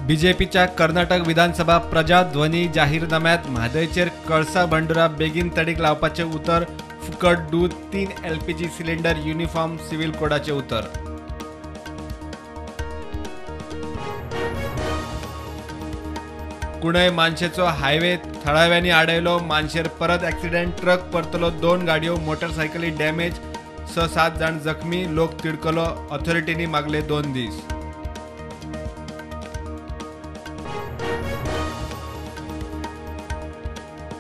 बीजेपीच्या कर्नाटक विधानसभा प्रजाध्वनी जाहीरनाम्यात म्हादयचेर कळसा भंडुरा बेगीन तडीक लावपाचें उतर, फुकट दूद, 3 एलपीजी सिलिंडर, युनिफॉर्म सिव्हिल कोडाचें उतर। कुणय मानशेचो हायवे थळाव्यांनी आडयलो, मानशेर परत एक्सिडेंट, ट्रक परतलो, 2 गाडयो मोटरसायकली डॅमेज, 6-7 जाण जखमी, लोक तिडकलो, ऑथॉरिटींनी मागले 2 दीस।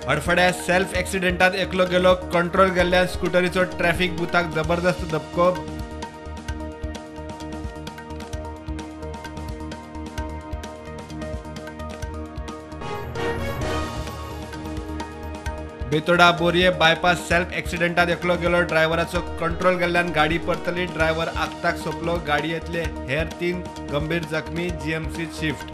हडफड्या सेल्फ एक्सिडेंटात एकलो गेलो, कंट्रोल गेल्ल्यान स्कुटरीचो ट्रॅफिक बुथाक जबरदस्त धपको। बेतोडा बोरये बायपास सेल्फ एक्सिडेंटात एकलो गेलो, ड्रायव्हराचो कंट्रोल गेल्ल्यान गाडी परतली, ड्रायव्हर आगताक सोंपलो, गाडयेंतले हेर 3 गंभीर जखमी, जीएमसी शिफ्ट।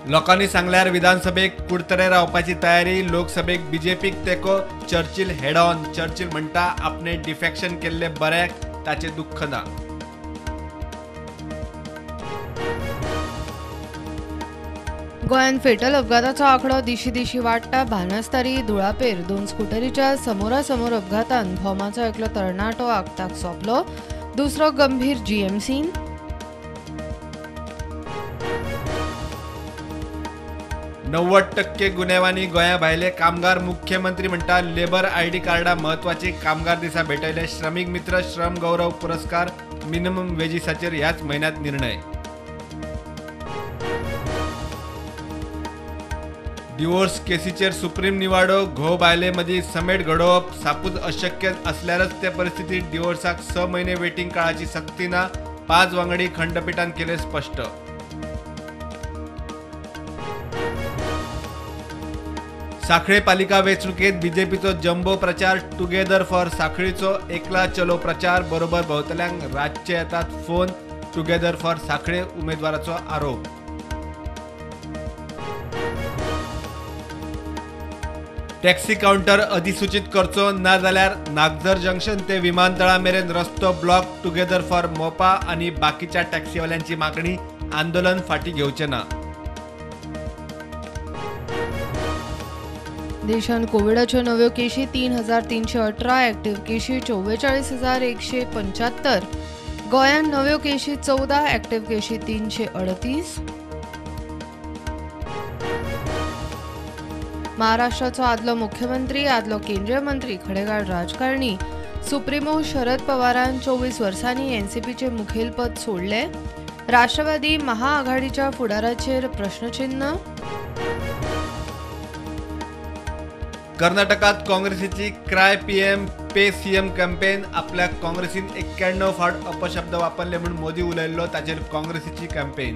लोकांनी सांगल्यार विधानसभेक कुडतरे रावपाची तयारी, लोकसभेक बीजेपीक तेंको, चर्चिल हेड ऑन। चर्चिल म्हणटा आपणे डिफेक्शन केल्ले बऱ्याक, ताचें दुख्ख ना। गोंयांत फेटल अपघाताचो आंकडो दिशी दिशी वाडटा। भानस्तारी धुळापेर 2 स्कुटरीच्या समोरासमोर अपघातान भोमाचो एकलो तरणाटो आगताक सोंपलो, दुसरो गंभीर जीएमसीन। 90% गुन्यांवांनी गोंया भायले कामगार, मुख्यमंत्री म्हणटा लेबर आयडी कार्डां म्हत्वाची, कामगार दिसा भेटयले श्रमीक मित्र, श्रम गौरव पुरस्कार, मिनिमम वेजीसाचेर ह्याच म्हयन्यांत निर्णय। डिवोर्स केसीचेर सुप्रीम निवाडो, घोव बायले मदीं समेट घडोवप सापूच अशक्य आसल्यारच ते परिस्थितीत डिवोर्साक 6 म्हयने वेटींग काळाची सक्ती ना, 5 वांगडी खंडपीठान केलें स्पश्ट। साखळे पालिका वेंचणुकेत बीजेपीचो जम्बो प्रचार, टुगेदर फॉर साखळीचो एकला चलो प्रचार, बरोबर भोवतल्यांक रातचे येतात फोन, टुगेदर फॉर साखळे उमेदवाराचो आरोप। टॅक्सी काउंटर अधिसूचित करचो ना जाल्यार नागझर जंक्शन ते विमानतळा मेरेन रस्तो ब्लॉक, टुगेदर फॉर मोपा आनी बाकीच्या टॅक्सीवाल्यांची मागणी, आंदोलन फाटीं घेवचें ना। देशांत कोविडाच्यो नव्यो केशी 3318, ऍक्टिव्ह केशी 44,175, गोंयांत नव्यो केशी 14, ऍक्टिव्ह केशी 338। महाराष्ट्राचो आदलो मुख्यमंत्री, आदलो केंद्रीय मंत्री, खडेगाड राजकारणी सुप्रीमो शरद पवारान 24 वर्सांनी एनसीपीचे मुखेलपद सोडले। राष्ट्रवादी महाआघाडीच्या फुडाराचेर प्रश्नचिन्ह। कर्नाटकात काँग्रेसीची cry PM pay CM campaign, आपल्या काँग्रेसीन 91 फावट अपशब्द वापरले म्हूण मोदी उलयल्लो ताचेर काँग्रेसीची कॅम्पेन।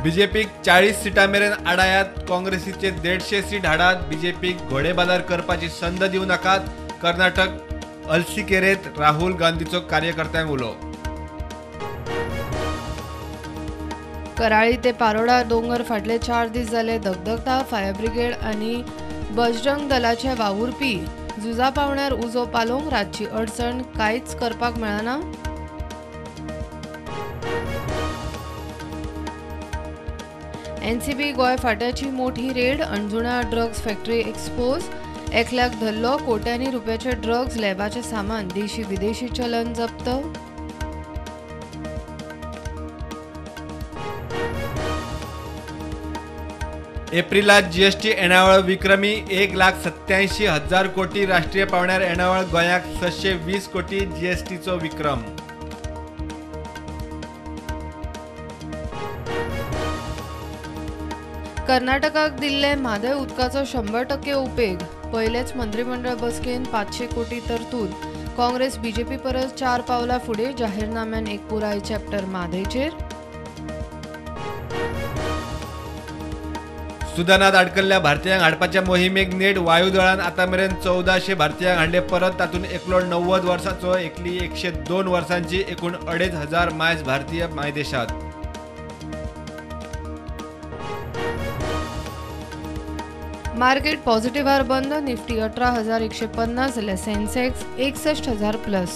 बीजेपीक 40 सिटां मेरेन आडायात, काँग्रेसीचे 150 सीट हाडात, बीजेपीक घोडेबाजार करपाची संद दिवं नाकात, कर्नाटक अलसिकेरेत राहुल गांधीचो कार्यकर्त्यांक उलो। कराळी ते पारोडा दोंगर फाटले 4 दीस जाले दगदगता। फायर ब्रिगेड आनी बजरंग दलाचे वावुरपी झुजा पावण्यार उजो पालोवंक रातची अडचण, कांयच करपाक मेळना। एनसीबी गोंय फांट्याची मोठी red, Anjuna drugs factory expose, एकल्याक धरलो, कोट्यांनी रुपयाचे ड्रग्ज लॅबाचें सामान, देशी विदेशी चलन जप्त। एप्रिलात जीएसटी येणावळ विक्रमी 1,87,000 कोटी, राष्ट्रीय पावण्यार येणावळ गोंयाक 620 कोटी, जीएसटीचो विक्रम। कर्नाटकाक दिल्ले म्हादय उदकाचो 100% उपेग, पयलेच मंत्रिमंडळ बसकेन 500 कोटी तरतूद, काँग्रेस बीजेपी परस 4 पावलां फुडें, जाहीरनाम्यान एक पुराय चॅप्टर म्हादयचेर। सुदानात अडकल्ल्या भारतीयांक हाडपाच्या मोहिमेक नेट, वायुदळान आतां मेरेन 1400 भारतीयांक हाडले परत, तातूंत एकलो 90 वर्सांचो, एकली 102 वर्सांची, एकूण 2500 मायज भारतीय मायदेशांत। मार्केट पॉझिटिव्हार बंद. निफ्टी 18,150 जाल्यार सेन्सेक्स 61,000 प्लस.